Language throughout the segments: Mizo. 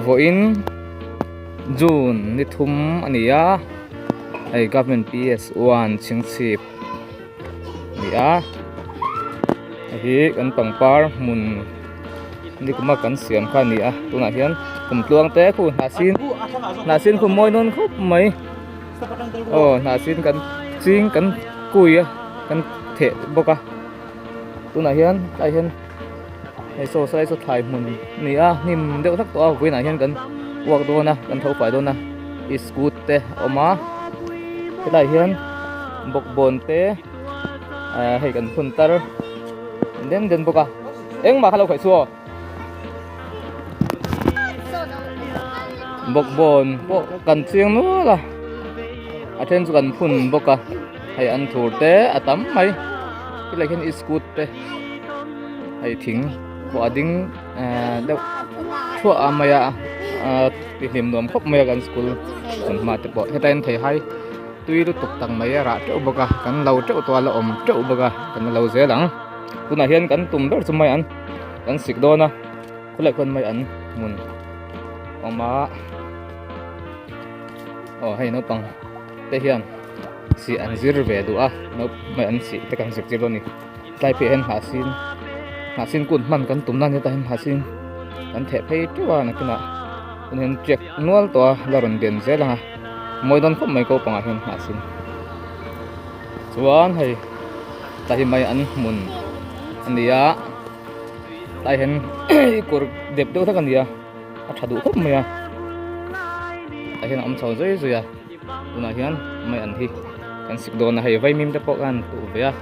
Vawiin June ni thum a ni a, hei Government PS one chhingchhip a ni a, hei hi kan pangpar hmun nikuma kan siam kha a ni a, tunah hian kum tluang te khu hnahsin hnahsin khu mawi nawn khawp mai aw hnahsin kan ching kan kui a kan theh bawk a tunah hian tlaiah hian hei saw saw saw thlai hmun a ni a hnim deuh hlek tawh a vawiinah hian kan uak dawn a kan tho fai dawn a iskut te a awm a helaiah hian bawkbawn te ah hei kan phun tar den den bawk a engmah kha lo khaih chu aw bawkbawn pawh kan chiang nual a a then chu kan phun bawk a hei an thur te a tam mai helaiah hian iskut te hei thing pawh a ding ehh deuh thuah a mai a ahh ti hlim nuam khawp mai a kan school hmun hma te pawh heta in theihai tui lutuk tak mai a rah teuh bawk a kan lo teuh tawh a la awm teuh bawk a kan la lo zel ang tunah hian kan tum ber chu mai an kan sik dawn a khawlai khawn mai an hmun awm a aw hei naupang te hian sih an zir ve duh a mai an sih te kan zirtir dawn a ni. Tlai phei hian hnahsin hnahsin kut hman kan tum na ania tah hian hnahsin kan theh phei teuh a nakinah tunah hian tiak nual tawh a la rawn den zel ang a mawi dawn khawp mai ko pangah hian hnahsin chuan hei tlai hi mai an hmun a ni a tlai hian kawr dep deuh hlek a ni a a tha duh khawp mai a tah hian a awm chho zui zui a. Tunah hian mai an hi kan sik dawn a hei vaimim te pawh khan tuh ve a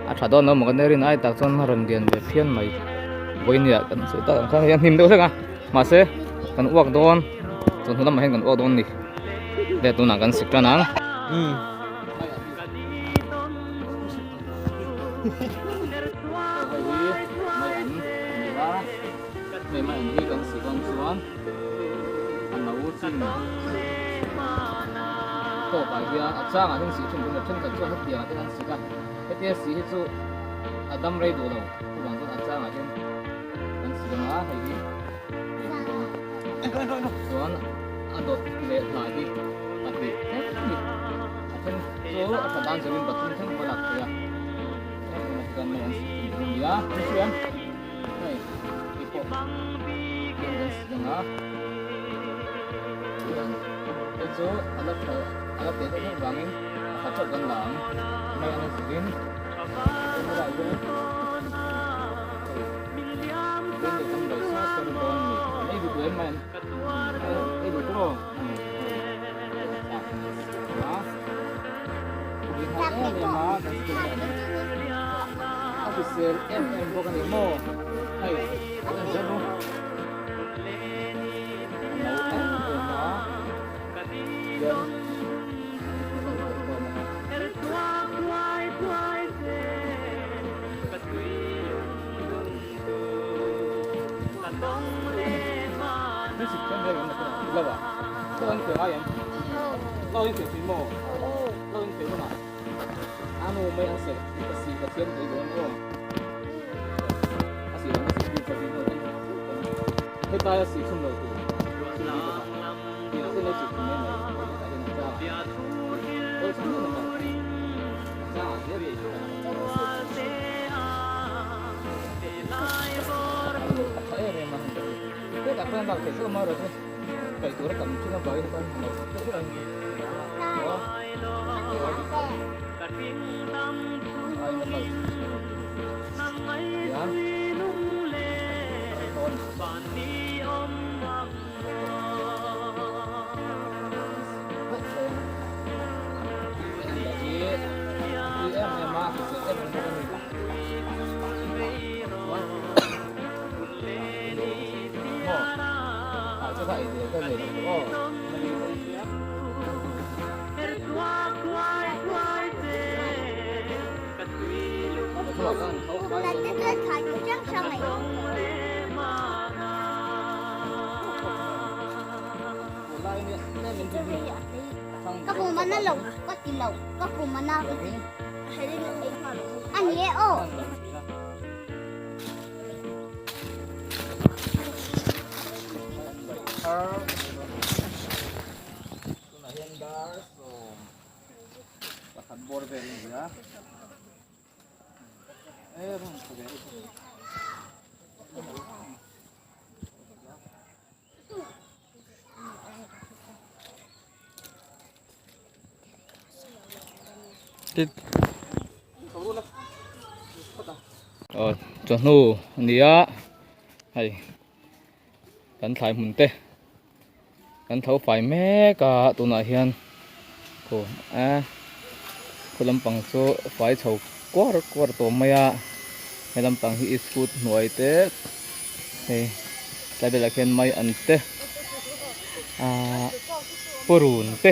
a tha dawn lo maw kan rin ai tak chuan a rawn lian ve phian mai vawinia kan sawi tak ang khan hei a hnim deuh hlek a mahse kan uak dawn chawhnu lamah hian kan uak dawn a ni le tunah kan sik tan ang. Hei mai an hi kan sik dawn chuan. A no chin tawkah hian a changah hian sih thin tur a thenkhat chuan hetiangah te hian an sik a hetia sih hi chu a dam rei duh lo chuvang chuan a changah hian an sik ang a hei hi chuan a dawt leh hlai hi pahnih thleng a ni a then chu a tha dan zurin pathum thleng pawh a lak theih a heng hian mai an sik thin tur a ni a ni chuan hei hei pawh hian kan sik ang a hei chu a la tha a la teh deuh deuh vangin a khat chauh kan la ang mai an zirin hei hian hei leh kan bai sar sar dawn a ni ei duh em mai an ei duh tawh a hrisel em em bawk a ni maw hei a en zel rawh a no em em a hian Ka pum a na lo ka ti lo ka pum a na ka ti a ni e aw. thar tunah hian dar 10 pakhat bawr vel a ni a Aw chawhnu a ni a hei kan thlai hmun te kan tho fai mek a tunah hian khu a khu lampang chu fai chho kuar kuar tawh mai a he lampang hi iskut hnuai te hei tlai velah khian mai an te ahh purun te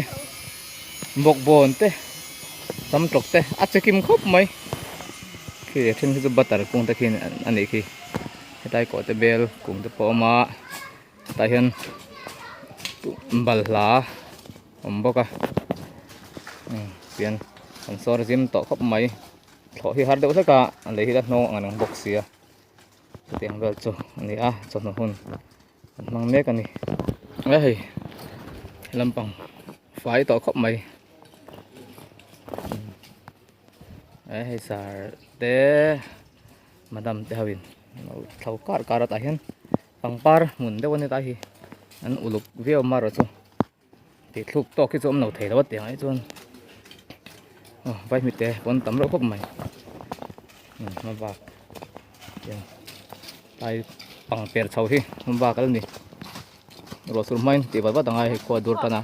bawkbawn te samtawk te a che kim khawp mai khi a then khi chu butter kung te khi a nih khi hetlai kawh te bel kung te pawh a awm a tah hian balhla awm bawk a tian an sawr zim tawh khawp mai thlawh hi har deuh hlek a a lei hi la hnawng ang reng bawk sia chutiang vel chu a ni a chawhnu hun an hmang mek a ni a hei lampang fai tawh khawp mai hei sar te madam te ho in lo thlo kar kar a tah hian pangpar hmun deuh a ni ta hi an uluk viau marawh chu tih thluk tawk hi chu awm lo thei lo a tiang ai chuan aw vaihmite pawn tam reuh khawp mai hma bak tiang tlai pang per chho hi hma bak a la ni ruah sur hmain tih vat vat a ngai hei khua dur tan a.